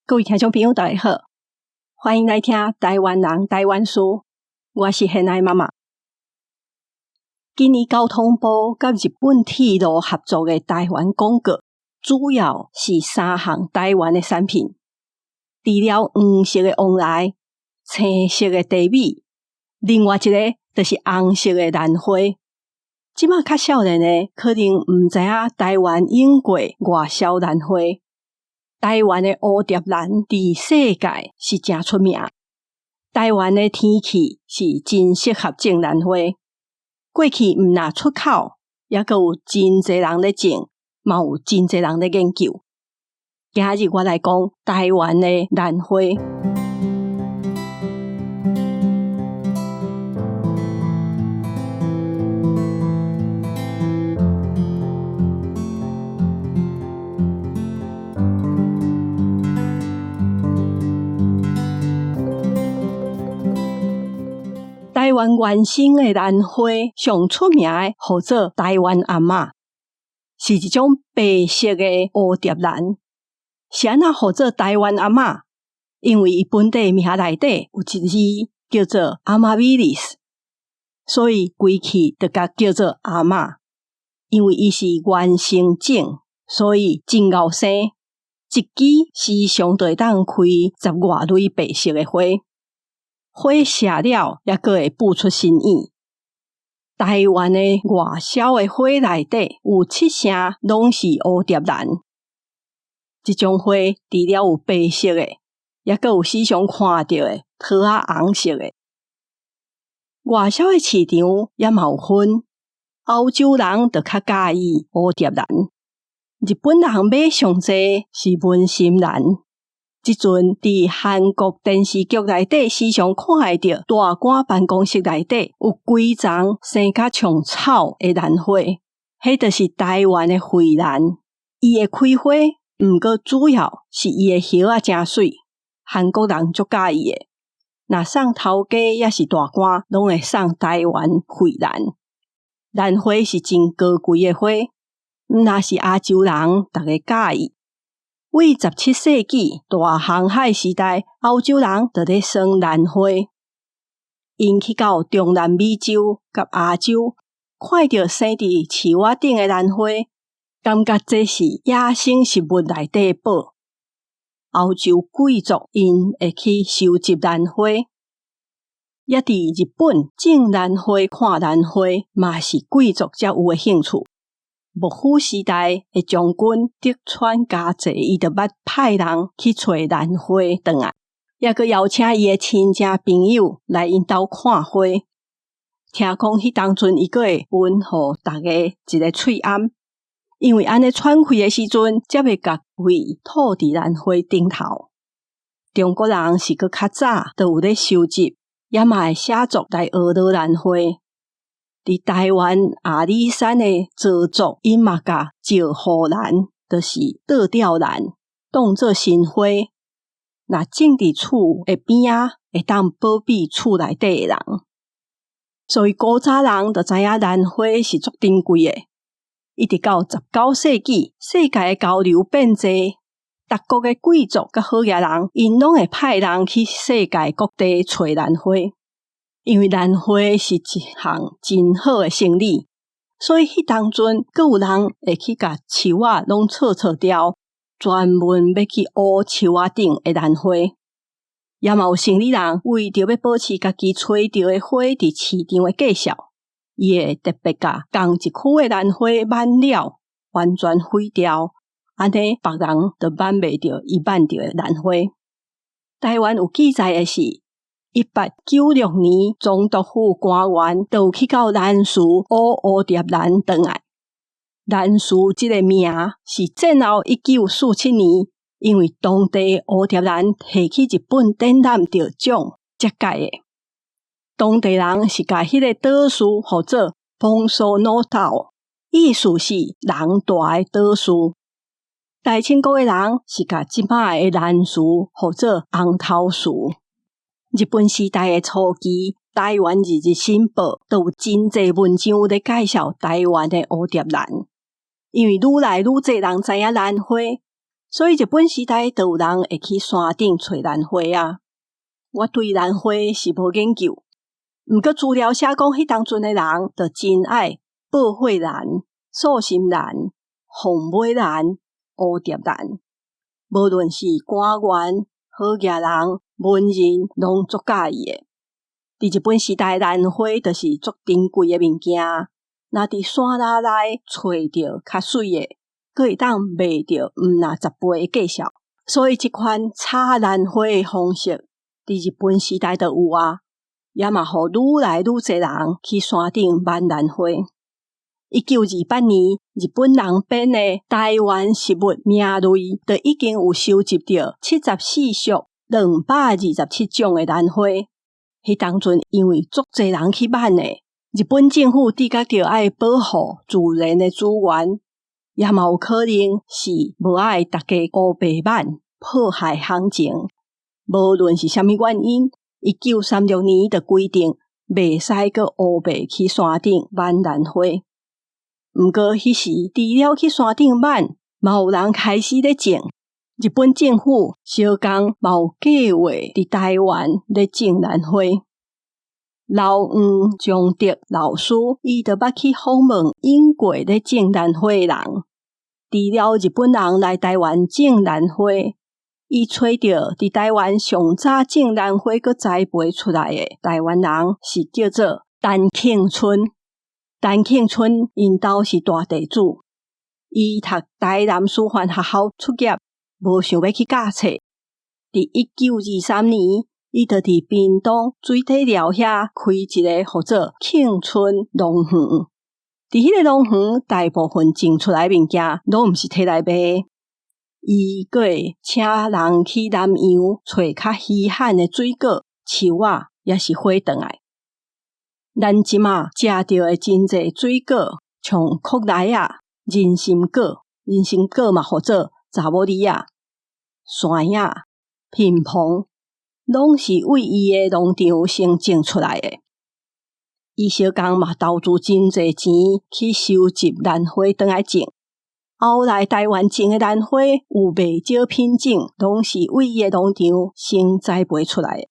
各位聽眾朋友，大家好，歡迎來聽台灣人台灣事，我是現愛媽媽。今年交通部佮日本鐵路合作的台灣廣告，主要是三項台灣的產品，除了黃色的旺來、青色的茶米，另外一個就是紅色的蘭花。這馬較少年的可能毋知影台灣養過外銷蘭花。台灣的蝴蝶蘭佇世界是誠出名。台灣的天氣是真適合種蘭花。過去毋若出口，猶閣有真濟人咧種，嘛有真濟人咧研究。今日我來講台灣的蘭花。台灣原生的蘭花上出名的，號做台灣頷仔，是一種白色的蝴蝶蘭。是按怎號做台灣頷仔？因為伊本地名內底有一字叫做 Amabilis，所以規氣就共叫做頷仔。因為伊是原生種，所以真𠢕生。一枝時常就會當開十外蕊白色的花。花謝了，猶閣會哺出新葉。台灣的外銷的花內底有七成攏是蝴蝶蘭。這種花除了有白色的，猶閣有時常看著的桃仔紅色的。外銷的市場也嘛有分，歐洲人就較佮意蝴蝶蘭，日本人買上濟是文心蘭。這陣佇韓國電視劇內底時常看會著大官辦公室內底有規叢生甲像草的蘭花，彼就是台灣的蕙蘭。伊會開花，毋過主要是伊的葉仔誠媠，韓國人足佮意的。若送頭家抑是大官，攏會送台灣蕙蘭。蘭花是真高貴的花，毋若是亞洲人，逐家佮意。為17世紀大航海時代，歐洲人就咧耍蘭花。𪜶去到中南美洲佮亞洲，看著生佇樹仔頂的蘭花，感覺這是野生植物內底的寶。歐洲貴族𪜶會去收集蘭花，也佇日本種蘭花、看蘭花，嘛是貴族才有的興趣。幕府時代的將軍德川家齊，伊就捌派人去揣蘭花轉來，猶閣邀請伊的親戚朋友來𪜶兜看花。聽講彼當陣，伊閣會分予逐家一个喙罨，因為按呢喘氣的時陣，才袂共氣吐佇蘭花頂頭。中國人是閣較早就有咧收集，也嘛會寫作來學羅蘭花。佇台灣阿里山的鄒族，𪜶嘛共石滬蘭，就是倒吊蘭，當做神花。若種佇厝的邊仔，會當保庇厝內底的人。所以古早人就知影蘭花是足珍貴的。一直到19世紀，世界的交流變濟，各國的貴族佮好額人，𪜶攏會派人去世界各地揣蘭花。因為蘭花是一項真好的生理，所以彼當陣閣有人會去共樹仔攏銼銼掉，專門欲去挖樹仔頂的蘭花。也嘛有生理人為著欲保持家己揣著的花佇市場的價數，伊會特別共仝一區的蘭花挽了，完全毀掉，按呢別人就挽袂著伊挽著的蘭花。台灣有記載的是，1896年，總督府官員就有去到蘭嶼挖蝴蝶蘭轉來。蘭嶼這个名是戰後1947年，因為當地蝴蝶蘭提去日本展覽得獎才改的。當地人是共彼个島嶼號做豐收腦島，意思是人大的島嶼。大清國的人是共這擺的蘭嶼號做紅頭嶼。日本時代的初期，台灣日日新報就有真濟文章咧介紹台灣的蝴蝶蘭。因為愈來愈濟人知影蘭花，所以日本時代就有人會去山頂揣蘭花啊。我對蘭花是無研究，毋過資料寫講，彼當陣的人就真愛報惠蘭、素心蘭、鳳尾蘭、蝴蝶蘭，無論是官員、好額人、文人，攏足佮意的。佇日本時代，蘭花就是足珍貴的物件，若佇山林內揣著較媠的，閣會當賣著毋若10倍的價數。所以這款採蘭花的方式，佇日本時代就有啊，也嘛予愈來愈濟人去山頂挽蘭花。1928年，日本人編的《台灣植物名類》就已經有收集著74屬227種的蘭花。彼當陣因為足濟人去挽的，日本政府知覺著愛保護自然的資源，也嘛有可能是無愛逐家烏白挽，破壞行情。無論是啥物原因，1936年就規定袂使閣烏白去山頂挽蘭花。毋過彼時除了去山頂挽，嘛有人開始咧種。日本政府相仝嘛有計劃佇台灣咧種蘭花。老黃張德老師伊就捌去訪問英國咧種蘭花的人。除了日本人來台灣種蘭花，伊揣著佇台灣上早種蘭花閣栽培出來的台灣人是叫做陳慶春。陳慶春𪜶兜是大地主，伊讀台南師範學校出業，無想欲去教冊。佇1923年，伊就佇屏東水底寮遐開一个號做慶春農園。佇彼个農園，大部分種出來物件，攏毋是提來賣。伊閣會請人去南洋揣較稀罕的水果、樹仔，抑是花轉來。咱這馬食著的真濟水果，像櫨梨仔、人參果、人參果嘛號做查某李仔、山仔、蘋蓬，攏是為伊的農場先種出來的。伊相仝嘛投資真濟錢去收集蘭花轉來種。後來台灣種的蘭花有袂少品種，攏是為伊的農場先栽培出來的。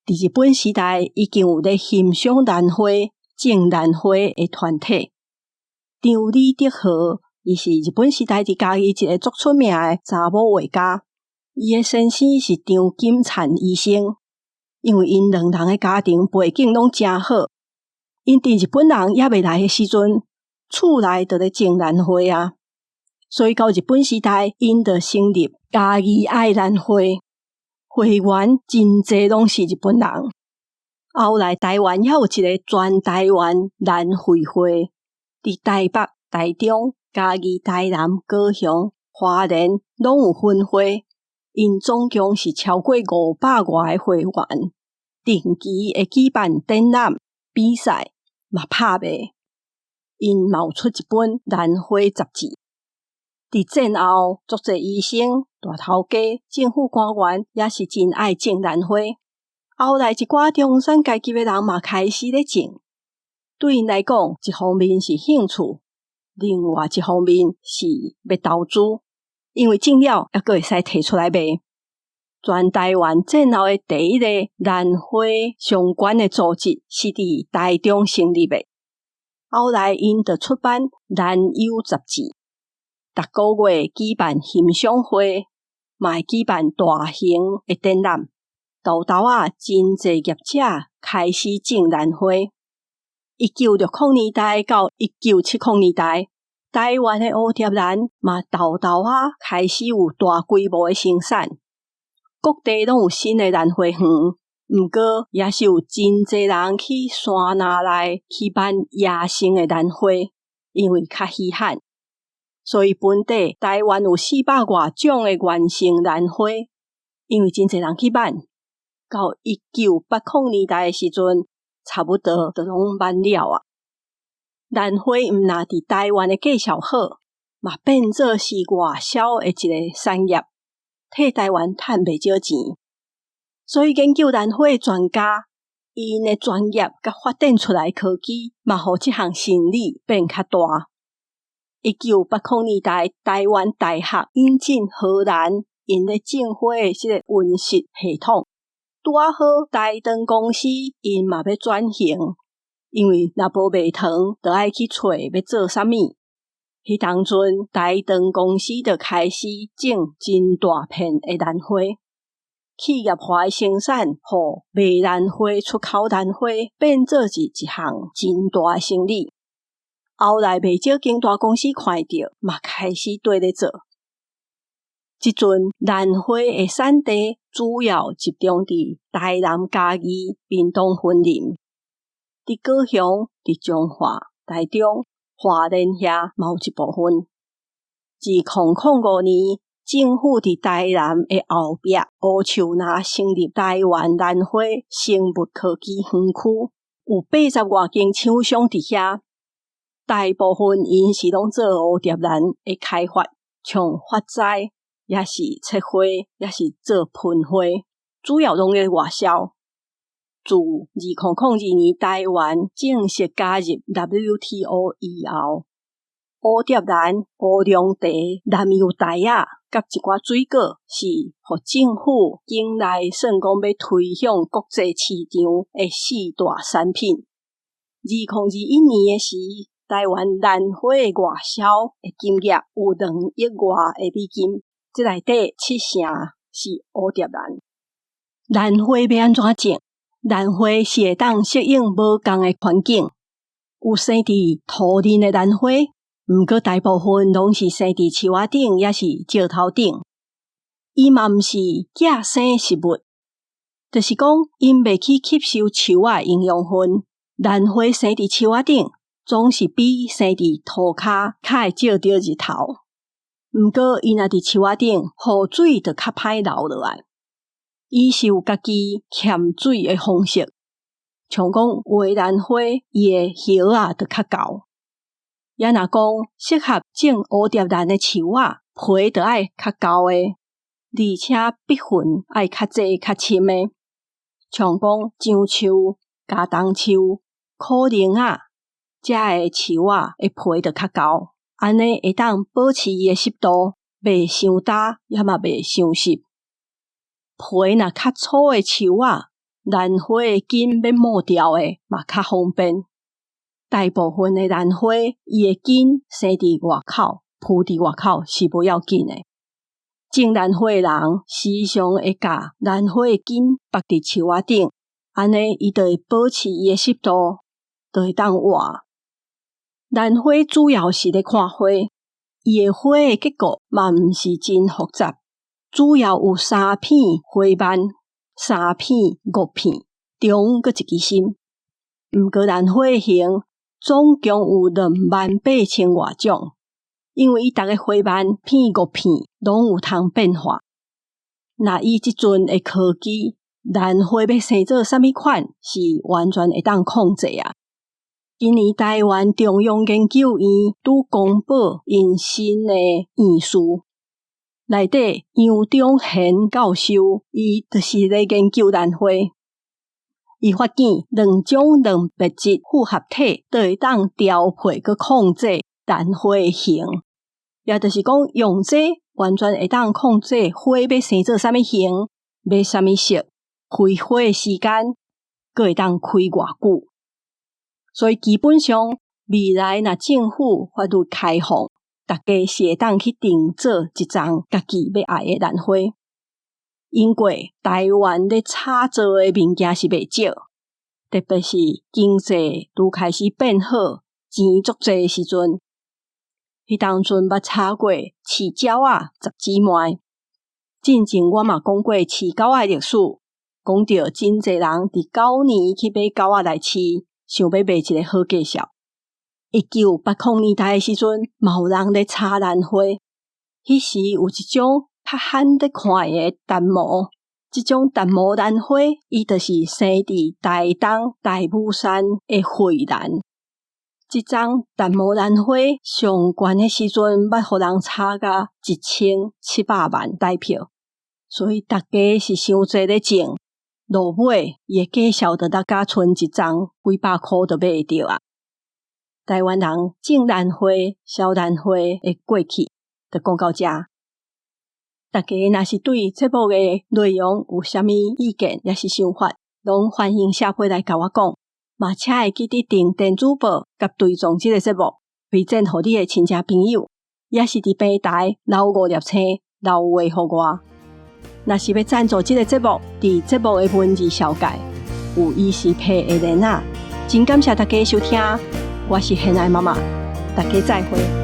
佇日本時代，已經有咧欣賞蘭花、種蘭花的團體。張李德和，伊是日本時代佇嘉義一个足出名的查某畫家。伊的先生是張金燦醫生。因為𪜶兩人的家庭背景攏誠好，𪜶佇日本人猶未來的時陣，厝內就咧種蘭花啊。所以到日本時代，𪜶就成立嘉義愛蘭會，會員真濟攏是日本人。後來台灣猶有一个全台灣蘭卉會，佇台北、台中、嘉義、台南、高雄、花蓮攏有分會。𪜶總共是超過500外个會員，定期會舉辦展覽、比賽，嘛拍賣。𪜶嘛有出一本蘭花雜誌。佇戰後，足濟醫生、大頭家、政府官員也是真愛種蘭花。後來一寡中產階級的人嘛開始咧種。對𪜶來講，一方面是興趣，另外一方面是欲投資。因為種了，猶閣會使提出來賣。全台灣戰後的第一個蘭花相關的組織是佇台中成立的。後來𪜶就出版《蘭友》雜誌，逐个月舉辦欣賞會，嘛會舉辦大型的展覽。沓沓仔真濟業者開始種蘭花。1960年代到1970年代，台灣的蝴蝶蘭嘛沓沓仔開始有大規模的生產，各地攏有新的蘭花園。毋過，也是有真濟人去山林內去挽野生的蘭花，因為較稀罕，所以本地台灣有400外種的原生蘭花。因為真濟人去挽，到1980年代的時陣，差不多就攏挽了啊。蘭花毋若佇台灣的價數好，嘛變做是外銷的一个產業，替台灣趁袂少錢。所以研究蘭花的專家，𪜶的專業佮發展出來科技，嘛予這項生理變較大。1980年代，臺灣大學引進荷蘭𪜶咧種花的這个溫室系統，拄仔好台糖公司𪜶嘛欲轉型，因為若無賣糖，就愛去揣欲做啥物。彼當陣，台糖公司就開始種真大片的蘭花，企業化的生產，予賣蘭花、出口蘭花變做是一項真大的生意。後來袂少間大公司看著，嘛開始綴咧做。這陣蘭花的產地主要集中佇台南、嘉義、屏東、雲林，佇高雄、佇彰化、台中、花蓮遐嘛有一部分。自2005年，政府佇台南的後壁烏樹林成立臺灣蘭花生物科技園區，有80外間廠商佇遐，大部分𪜶是攏做蝴蝶蘭的開發，像發栽，抑是切花，抑是做噴花，主要攏咧外銷。自2002年臺灣正式加入 WTO 以後，蝴蝶蘭、烏龍茶、南洋袋仔佮一寡水果是予政府境內算講欲推向國際市場的四大產品。2021年的時，臺灣蘭花的外銷的金額有2億外的美金，這內底七成是蝴蝶蘭。蘭花欲按怎種？蘭花是會當適應無仝的環境，有生佇土裡的蘭花，毋過大部分攏是生佇樹仔頂，抑是石頭頂。伊嘛毋是寄生植物，就是講𪜶袂去吸收樹仔營養分。蘭花生佇樹仔頂，總是比生佇塗跤較會照著日頭。毋過伊若佇樹仔頂，雨水就較歹流落來。伊是有家己欠水的方式，像講畫蘭花，伊的葉仔就較厚。抑若講適合種蝴蝶蘭的樹仔，皮就愛較厚的，而且筆痕愛較濟較深的。像講樟樹、茄苳樹、苦苓仔，遮的樹仔的皮就較厚，按呢會當保持伊的濕度，袂傷焦，也嘛袂傷濕。皮若較粗的樹仔，蘭花的根欲抹掉的嘛較方便。大部分的蘭花，伊的根生佇外口，匍佇外口是無要緊的。種蘭花的人時常會共蘭花的根縛佇樹仔頂，按呢伊就會保持伊的濕度，就會當活。蘭花主要是咧看花，伊的花的結構嘛毋是真複雜，主要有三片花瓣、三片萼片，中閣一支心。毋過蘭花的形總共有28,000外種，因為伊逐个花瓣片萼片攏有通變化。若以這陣的科技，蘭花欲生做啥物款，是完全會當控制啊！今年臺灣中央研究院拄公布𪜶新的院士，內底楊忠賢教授，伊就是咧研究蘭花。伊發現兩種蛋白質複合體都會當調配閣控制蘭花的形，也就是講用這完全會當控制花欲生做啥物形，欲啥物色，開花的時間，閣會當開偌久。所以基本上未來若政府法律開放，大家是會當去定做一叢家己欲愛的蘭花。因為臺灣咧炒作的物件是袂少，特別是經濟拄開始變好，錢足濟的時陣，彼當陣捌炒過飼鳥仔十姊妹。進前我嘛講過飼狗仔的歷史，講著真濟人佇狗年去買狗仔來飼，想欲賣一个好價數。1980年代的時陣，嘛有人咧炒蘭花，彼時有一種較罕咧看的淡毛，這種淡毛蘭花，伊就是生佇台東大武山的蕙蘭。這種淡毛蘭花上懸的時陣，捌予人炒甲1700萬台票，所以大家是傷濟咧種，落尾伊的價數就落甲賰一叢幾百箍就買會著啊。台灣人種蘭花、燒蘭花的過去，就講到遮。大家若是對節目的內容有啥物意見，抑是想法，攏歡迎寫批來共我講。嘛，請會記得訂電子報佮追蹤這個節目，推薦予你的親戚朋友，抑是佇平台留五粒星留話予我。若是欲贊助這個節目，佇節目的文字紹介有 ECPay 的連結。真感謝大家收聽，我是賢愛媽媽，大家再會。